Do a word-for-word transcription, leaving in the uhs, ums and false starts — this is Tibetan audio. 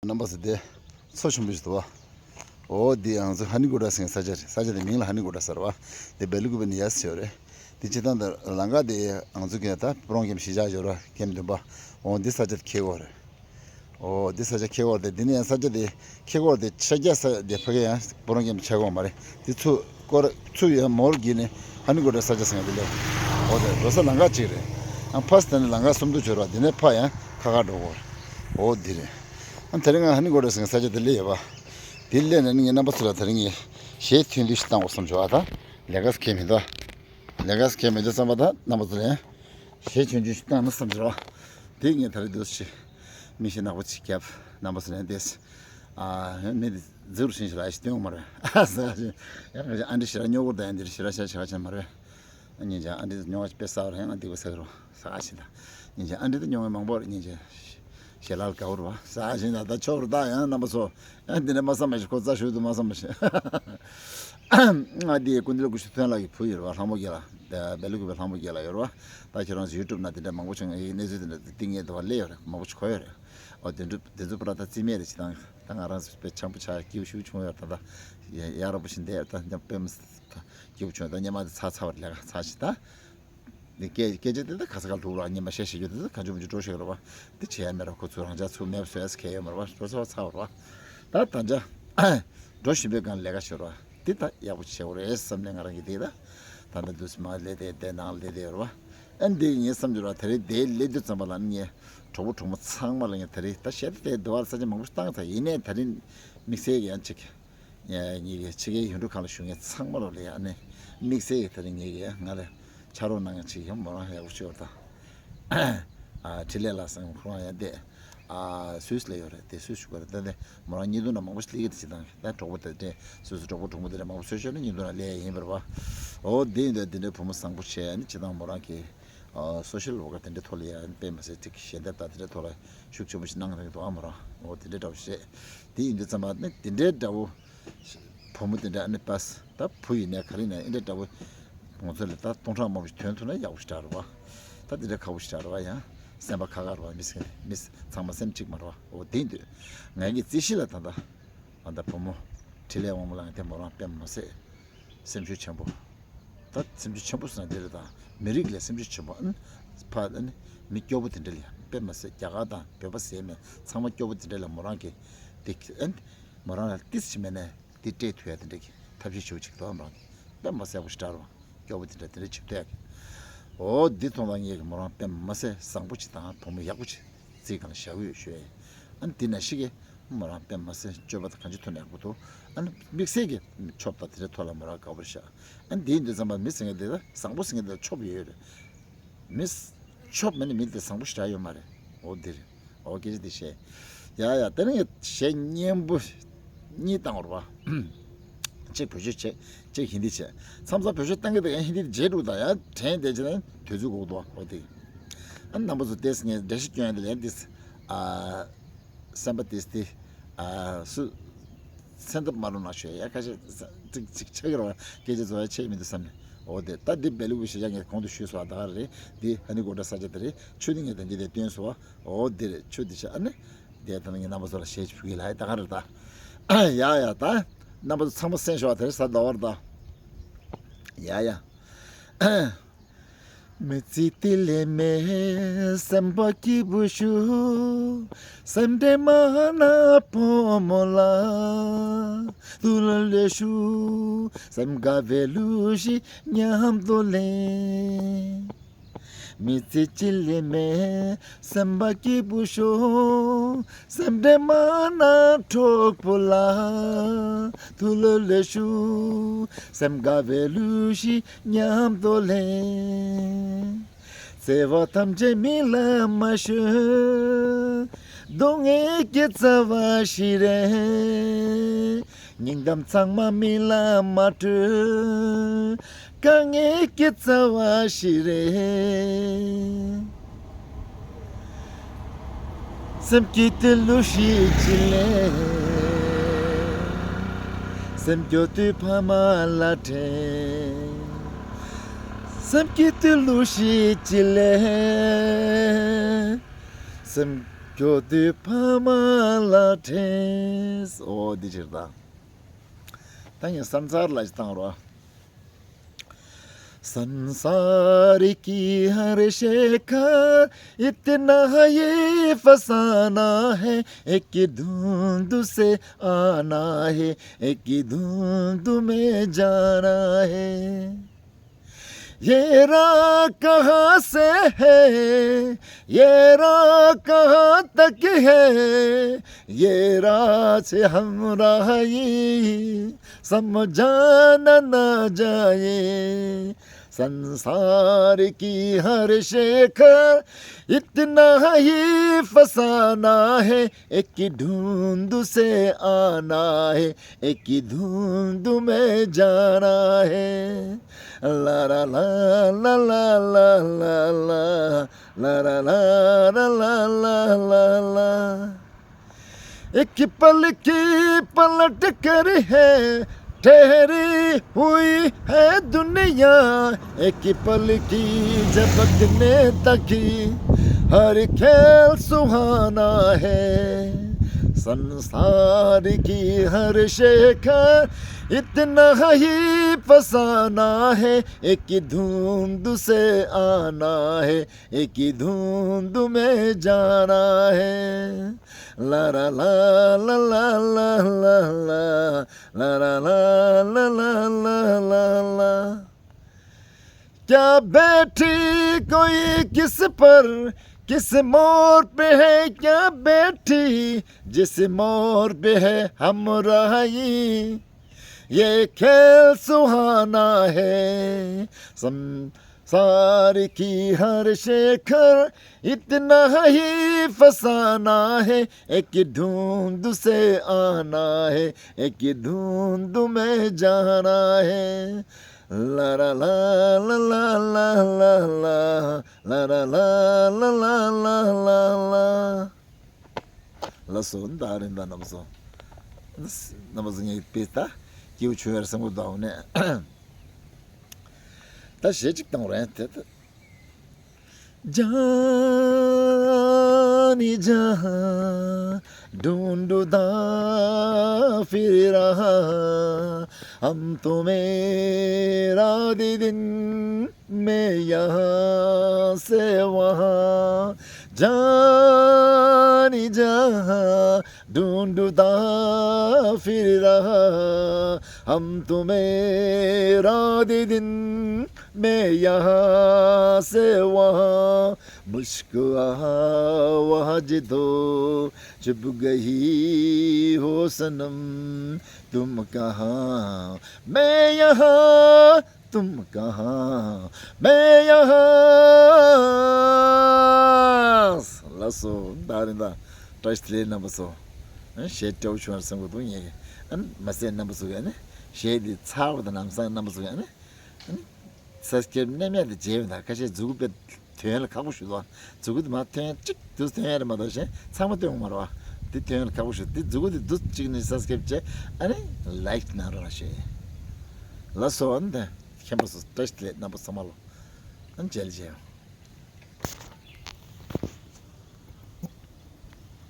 རྣམ་པ་ཚོ་དེ་མཚོ་ཆེན་པོ་ཞིག་འདུག་བ། འོ་འདི་ང་ཚོ་ཧ་ནི་གོ་ཏྲ་ཟེར་ས་ཆ་རེད། ས་ཆ་དེ་མིང་ལ་ཧ་ནི་གོ་ཏྲ་ཟེར་བ། དེ་སྦེལ་ཀོབ་ནས་ཡར་ཕྱེ་བ་རེད། དེ་སྤྱིར་བཏང་དུ་ལམ་ཁ་དེ་ང་ཚོ་གི་ད་སྤོ་རོང་ཀེམ་གཞིས་ཆགས་ཡོད་ར་ཀེམ་བདུན་པ། འོ་འདི་ས་ཆ་དེ་ཁེ་གོ་རེད། འོ་འདི་ས་ཆ་ཁེ་གོ་དེ་འདི་ནས་ཡང་ས་ཆ་དེ་ཁེ་གོ་དེ་ཆ་རྒྱ་ས་དེ་ཕ་གི་ཡང་སྤོ་རོང་ཀེམ་ཆ་གོ་མ་རེད། དེ་ཚུར་སྐོར་ཚུར་ཡང་མོར་གྱི་ནས་ཧ་ནི་གོ་ཏྲ་ས་ཆ་ཟེར་ཡང་དེ་ལས། འོ་དེ་འགྲོ་ས་ལམ་ཁ་གཅིག་རེད། ཨ་ཕ་སི་དེ་ནས་ལམ་ཁ་སུམ་མདོ་འབྱོར་བ་དེ་ནས་ཕ་ཡང་ཁ་ཁ་འགྲོ་གོ་རེད། འོ་འདི་རེད། ཨ་དེ་རིང་ང་ཧ་ནི་གོ་ཏྲ་ཟེར་ཡང་ས་ཆ་དེ་སླེབས་ཡོད་པ། དེ་སླེབས་ནས་ངས་རྣམ་པ་ཚོ་ལ་དེ་རིང་ངས་གཞས་ཐོན་དུས་ཤིག་བཏང་དགོས་བསམ་བྱུང་། ཨ་ད་ལས་ཀ་ཁེ་མི་འདུག་ལས་ཀ་ཁེ་མི་འདུག་བསམ་པ་ད་རྣམ་པ་ཚོ་ལ་ཡང་གཞས་ཆུང་ཆུང་ཞིག་བཏང་ན་བསམ་བྱུང་བ། དེ་ངས་ད་རེས་འདུག་ཞིག་མི་ཤི་ནག་པོ་ཅིག་བརྒྱབ། རྣམ་པ་ཚོ་ལ་ཡང་བལྟས། ཨ་མི་དེ་ཛི་རུ་ཤིང་ཞིག་ལ་ཞིག་སྟོན་དགོས་མ་རེད། ཨ་ཟེར་ཞིག་ཡང་ང་ཅག་ཨ་འདྲི་ཞེ་དྲག་སྨྱོ་གོ་ད་ཡང་འདིར་ཞེ་དྲག་ཤ་ཆེ་བ་ཆེ་མ་རེད། སྙིང་རྗེ། ཨ་འདྲི་སྨྱོ་བ་དཔེ་ཟ་བ་རེད། ང་སྡིག་པ་ཟ་གི་རོ་ཟ་ཞིག་ད། སྙིང་རྗེ། ཨ་འདྲི་ད་སྨྱོ་བ་མང་པོ་རེད། སྙིང་རྗེ། ཞེ་ལ་ལ་དགའ་བོ་རེད་བ། ཟ་ཞིག་ད། ད་ཆོག་རེད་ད། ཡང་རྣམ་པ་ཚོ་ཡང་འདི་འདྲ་མ་བསམ་མ་ཤེས། ཁོ་རྩ་ཞུ་དུ་མ་བསམ་མ་ཤེས། ང་འདི་སྐུ་མདུན་སྐུ་ཞབས་ཐོན་ལགས་ཀྱི་བུ་ཡོད་རེད་བ། ལྷ་མོ་རྒྱལ་ལགས། སྦེལ་ཀོབ་པའི་ལྷ་མོ་རྒྱལ་ལགས་ཡོད་རེད་བ། ད་ཁྱེད་རང་ཚོ་ཡུ་ཊུབ་ནང་དེ་འདྲ་མང་པོ་བྱུང་། ངའི་གནས་ཚུལ་དེ་འདྲ་ཏིང་ངེ་འདུག་བ། སླེབས་ཡོད་རེད། མང་པོ་ཞིག་གོ་ཡོད་རེད། ཨོ་དེ་འདྲ་དེ་ཚོ་པུ་ར་ད་རྩིས་མེད་རེད། ཅི་དང་ད་ང་རང་ཚོ་དཔེ་འཆམ་པོ་ཆགས། སྐྱིད་པོ་ཞེ་པོ་བྱུང་ཡོད། ད་ད་ཡ་རབས་པོ་ཞིག་འདས་ཡོད། ད་མཉམ་དཔེ་མི་སྲིད་ད་སྐྱིད་པོ་བྱུང་ཡོད། ད་སྔོན་མ་དེ་ཚར་ཚར་བ་རེད། ལས་ཀ་ཚར་ཞིག་ད། འདི་སྐད་སྐད་ཆ་དེ་ད་ག་ས་ག་ལ་འདུག་ར། སྔོན་མ་བཤད་བཤད་རྒྱུ་དེ་ད་ག་འཇུ་མི་འཇུ་འགྲོ་ཤེས་ར་བ། འདི་བྱེད་ཡ་མེད་ར། ཁོ་ཚོ་རང་ཅག་ཚུར་མེད་པ་བཟོ་ཡ་ཟེར་མཁན་ཡོད་མ་རེད་བ། འགྲོ་ཚར་བ་ཚར་བ་རེད་བ། ད་ད་ཆ་འགྲོ་བཞིན་པའི་སྒང་ལས་ཀ་བྱེད་ར་བ། འདི་ད་ཡག་པོ་བྱེད་དགོས་རེད་བསམ་ནས་ང་རང་གི་འདི་ད་ད་ལྟ་འདུག་སེ་མར་སླེབས་ཏེ་དེ་ནང་སླེབས་ཏེ་ཡོད་ར་བ། ཨ་འདི་ངས་བསམ་རྒྱུ་ར། དེ་རིང་དེ་སླེབས་དུས་ཙམ་པ་ལ་ངས་གྲོགས་པོ་གྲོགས་མོ་ཚང་མ་ལ་ངས་དེ་རིང་ད་གཞས་དེ་དེ་འདུག་བ། ས་ཆ་མང་པོ་ཞིག་བཏང་ཚར། ཡིན་ནའི་དེ་རིང་དམིགས་བསལ་གྱི་ཡང་ཅིག་ངེད་ཀྱི་ཕྱི་རྒྱལ་ཡུལ་གྲུ་ཁག་ལ་བཞུགས་མཁན་ཚང་མ་ལོ་ལ་ཡ་ཨ་ནི་དམིགས་བསལ་གྱི་དེ་རིང་ངེད་ཀྱི་ང་ལ་ཕྱག་རོགས་གནང་མཁན་ཅིག་ཡོད། མོ་རང་ཡག་པོ་ཤོར་དང་། ཨ་འཕྲིན་ལས་ལགས་ཟེར་མཁན་ཁོ་རང་ཡང་བསྡད། ཨ་སུད་སི་ལ་ཡོད་རེད། དེ་སུད་སི་བཞུགས་པ་རེད། ད་དེ་མོ་རང་བརྙན་ཐུང་ནང་མང་པོ་ཞིག་སླེབས་ཀྱི་འདུག་ཅི་དང་ད་གྲོགས་པོ་དེ་འདྲས་སུད་སི་གྲོགས་པོ་གྲོགས་མོ་དེ་འདྲས་མང་པོ་ཚོས་ཤོད་ན་བརྙན་ཐུང་ནང་སླེབས་ཡ་ཡིན་པ་རེད་བ། འོ་དེ་ཡིན་དུས་དེ་འདྲའི་བུ་མོ་བཟང་པོ་བྱས་ཨ་ནི་ཅི་དང་མོ་རང་གི་ཨ་སོ་ཤལ་ཝོར་ཀར་དེ་འདྲའི་ཐོག་ལ་ཡ་ཨ་ནི་དཔེ་མི་སྲིད་ཅིག་ཞལ་འདེབས་དང་དེ་འདྲའི་ཐོག་ལ་ཤུགས་ཆེན་པོ་ཞིག་གནང་རེད་འདུག་ཨ་མོ་རང་། འོ་དེ་འདྲའི་འདྲ་བོ་བྱས། དེ་ཡིན་དུས་ཙམ་པ་ནི་དེ་འདྲའི་འདྲ་བོ། བུ་མོ་དེ་འདྲ་ཨ་ནི་པས་ད་བུ་ཡིན་ནའི་ག་རེ་ཡིན་ནའི་ཨེ་འདྲ་འདྲ་བོ་ང་ཚོ་ལ་ད་སྟོང་ཕྲག་མང་པོ་ཞིག་ཐོན་ཐུབ་ན་ཡག་པོ་ཞིག་རེད་བ། ད་དེ་འདྲ་ཁག་པོ་ཞིག་རེད་བ། ཡང་སེམས་པ་ཁ་ཁ་རེད་བ། མི་སེམས་མི་ཚང་མ་སེམས་གཅིག་མ་རེད་བ། འོ་དེ་ཡིན་དུས་ང་གི་རྩིས་གཞི་ལ་ད་ལྟ་ཨ་ད་བུ་མོ་འཕྲིན་ལས་དབང་མོ་ལགས་དེ་མོ་རང་དཔེ་མ་སྲིད་སེམས་ཤུགས་ཆེན་པོ། ད་སེམས་ཤུགས་ཆེན་པོ་ཟེར་ན་དེ་རེད། ད་མི་རིགས་ལ་སེམས་ཤུགས་ཆེན་པོ་ཨ་ནི་ཕ་ཨ་ནི་མི་སྐྱོ་པོ་དེ་འདྲ་ལ་དཔེ་མ་སྲིད་རྒྱ་གར་དང་བོད་པ་ཟེར་མེད་ཚང་མ་སྐྱོ་པོ་དེ་འདྲ་ལ་མོ་རང་གི་དེ་ཨ་ནི་མོ་རང་ལ་ཏིས་ཅི་མེད་ནས། དེ་སྤྲད་ཐུབ་ཡ་དེ་འདྲ་གི་ཐབས་ཤེས་བྱེད་ཅིག་དོ་མོ་རང་གི་དཔེ་མ་སྲིད་ཡག་པོ་ཞིག་འདྲ་རོ། སྐྱོ་པོ་དེ་འདྲ་དེ་འདྲ་བྱེད་ཐུབ་ཡ་གི། འོ་འདི་མཐོང་ད་ངས་གི་མོ་རང་དཔེ་མ་སྲིད་བཟང་པོ་ཅིག་དང་བུ་མོ་ཡག་པོ་ཅིག་རྩིས་སྒང་ལ་བཞག་གི་ཡོད་ཞུ་ཡ་ཡིན། ཨ་ནི་དེ་ན་ཤི་གི་མོ་རང་དཔེ་མ་སྲིད་སྤྱོད་པ་དང་གང་ཅི་ཐོག་ནས་ཡག་པོ་འདུག་ཨ་ནི་དམིགས་བསལ་གི་ཆོབ་དང་དེ་འདྲ་ཐོག་ལ་མོ་རང་དགའ་པོ་རེད་ཤག་ཨ་ནི་དེ་ཡིན་དུས་ཙམ་པ་མི་ཟེར་མཁན་དེ་ལ་བཟང་པོ་ཟེར་མཁན་དེ་ལ་ཆོབ་ཡོད་རེད། མི་ཆོབ་མེད་ན་མི་དེ་བཟང་པོ་ཞེ་དྲག་ཡོད་མ་རེད། འོ་འདི་རེད། འོ་སྐད་ཆ་འདི་བཤད། ཡ་ཡ་དེ་རིང་གཞས་སྙན་པོ་གཉིས་བཏང་བ་རེད་བ། གཅིག་བོད་ཆས་བྱས་གཅིག་ཧིན་དི་བྱས། མཚམས་མཚམས་བོད་ཆས་བཏང་གི་འདུག་ཡང་ཧིན་དི་བརྗེད་འགྲོ་དང་ཡང་དྲན་བསྡད་བྱས་ན་དུས་ཚོད་འགོར་འདུག་འོ་དེ། ཨ་རྣམ་པ་ཚོ་ཏོག་ཙམ་ངས་འགྲེལ་བཤད་སྐྱོན་ཡ་དེ་ལན་དེ། ཨ། སེམས་པ་ཏིས་ཏི། ཨ་སུ། སེམས་འཚབ་མ་རུང་ན་ཤོད་ཡ་ཁ་ཤས་ཅིག་ཅིག་ཆགས་ཀྱི་རེད་བ། སྐད་ཆ་བཟོ་ཡ་ཆེ་མི་འདུག་བསམ་ནས། འོ་དེ་ད་འདི་སྦེལ་ཀོབ་གཞིས་ཆགས་ངས་གོང་དུ་ཞུས་སོང་བ། ད་ག་རེད། འདི་ཧ་ནི་གོ་ཏྲ་ས་ཆ་དེ་རེད། ཆུ་འདི་ངས་ད་འདི་དེ་སྟོན་སོང་བ། འོ་འདི་རེད། ཆུ་འདི་ཆ་ཨ་ནི། འདི་ད་ངས་རྣམ་པ་ཚོ་ལ་གཞས་ཅིག་ཕུལ་གི་ལ་ཡ། ད་ག་རེད་ད། ཡ་ཡ་ད། རྣམ་པ་ཚོ་ཚང་མ་གསན་ཤོག་དེ་རེད་ས་ཟླ་བར་ད། ཡ་ཡ། མི་ཚེ་དེ་ལས་མེད་སེམས་པ་སྐྱིད་པོ་ཞུ། སེམས་ཁྲལ་མ་ན་བུ་མོ་ལ། ཐུགས་ལ་ལོས་ཞུ། སེམས་དགའ་བའི་གླུ་ཞིག་མཉམ་དུ་ལེན། མི་ཚེ་གཅིག་ལས་མེད་སེམས་པ་སྐྱིད་པོ་ཤོག་སེམས་ཁྲལ་མ་ན་གྲོགས་པོ་ལ། ཐུགས་ལ་ལོས་ཞུ། སེམས་དགའ་བའི་གླུ་ཞིག་མཉམ་དུ་ལེན། བརྩེ་བ་ཐམས་ཅད་མིག་ལ་མ་ཤོད། སྡུག་བསྔལ་གྱི་རྩ་བ་ཞིག་རེད། སྙིང་གཏམ་ཚང་མ་མིག་ལ་མ་སྤྲོད། དཀའ་ངལ་གྱི་རྩ་བ་ཞིག་རེད། སེམས་སྐྱིད་དུས་གླུ་ཞིག་ཅིག་ལེན། སེམས་སྐྱོ་དུས་ཕ་མ་ལ་དྲན། སེམས་སྐྱིད་དུས་གླུ་ཞིག་ཅིག་ལེན། སེམས་ སྐྱོ་དུས་ཕ་མ་ལ་དྲན། འོ་འདི་ཕྱིར་དང་། ད་ངས་སན་སར་ལ་ཞིག་བཏང་རོགས། संसार की हर शेखर इतना ही फसाना है, एक धुंध से आना है, एक धुंध में जाना है। ये राह कहाँ से है, ये राह कहाँ तक है, ये राह से हम राही समझा न ना जाए। संसार की हर शेखर इतना ही फसाना है, एक धुंध से आना है, एक धुंध में जाना है। ला ला ला ला ला ला ला ला ला ला ला ला ला ला ला ला। एक पल की पलट कर है ठहरी हुई है दुनिया, एक पल की झपकने तक ही हर खेल सुहाना है। संसार की हर शेखर इतना ही फसाना है, एक धुंध से आना है, एक धुंध में जाना है। ला ला ला ला ला ला ला ला ला ला ला ला ला ला ला। क्या बैठी कोई किस पर, किस मोड़ पे है क्या बैठी, जिस मोड़ पे है हमराही, ये खेल सुहाना है। संसार की हर शेखर इतना ही फसाना है, एक धुंध से आना है, एक धुंध में जाना है। ला ला ला ला ला ལ་སོ། ད་རིང་ད་རྣམ་པ་ཚོ། རྣམ་པ་ཚོ་ངའི་དཔེ་ལྟ་སྐྱིད་པོ་བྱུང་ཡོད་རེད་བསམ་གི་འདུག་ནས། ད་གཞས་གཅིག་བཏང་རན་དེ་ད། जाने जहाँ ढूंढता फिर रहा, हम तुम्हें रात दिन मैं यहाँ से वहाँ। जाने जहाँ ढूंढता फिर रहा, हम तुम्हें रात दिन मैं यहाँ से वहाँ। मुश्क आवाज दो चुप गई हो सनम, तुम कहाँ मैं यहाँ, तुम कहाँ मैं यहाँ। ལགས་སོ། ད་རིང་ད་བཀྲ་ཤིས་བདེ་ལེགས་རྣམ་པ་ཚོ། ཨ་གཞས་སྤྲོ་བོ་བྱུང་བར་བསམ་གི་འདུག་ངས། ཨ་མ་ཟད་རྣམ་པ་ཚོ་ག་ནི་གཞས་འདི་ཚར་བ་དང་ལམ་སང་རྣམ་པ་ཚོ་ག་ནི་ཨ་ནི་སབ་སི་ཀེ་རེབ་མནན་མེད་དུ་བརྗེད་ཡོང་ད། ཁ་ཤས་མཛུ་གུ་དཔེ་ཐོན་ཡ་ལ་ཁག་པོ་ཞིག་འདུག་མཛུ་གུ་དེ་མར་ཐོན་ཡ་གཅིག་དུས་ཐོན་ཡ་རེད་མ་གཏོགས་གཞན་ཚང་མ་ཐོན་ཡོང་མ་རེད་བ། དེ་ཐོན་ཡ་ལ་ཁག་པོ་ཞིག་དེ་མཛུ་གུ་དེ་དུས་གཅིག་ནས་སབ་སི་ཀེ་རེབ་བྱས་ཨ་ནི་ལའིཀ་གནང་རོགས་གནང་ཞེས། ལགས་སོ། ཨ་ནི་དེ་མཁྱེན་པ་ཚོ་བཀྲ་ཤིས་བདེ་ལེགས། རྣམ་པ་ཚང་མ་ལ་ཨ་ནི་མཇལ་བྱེད།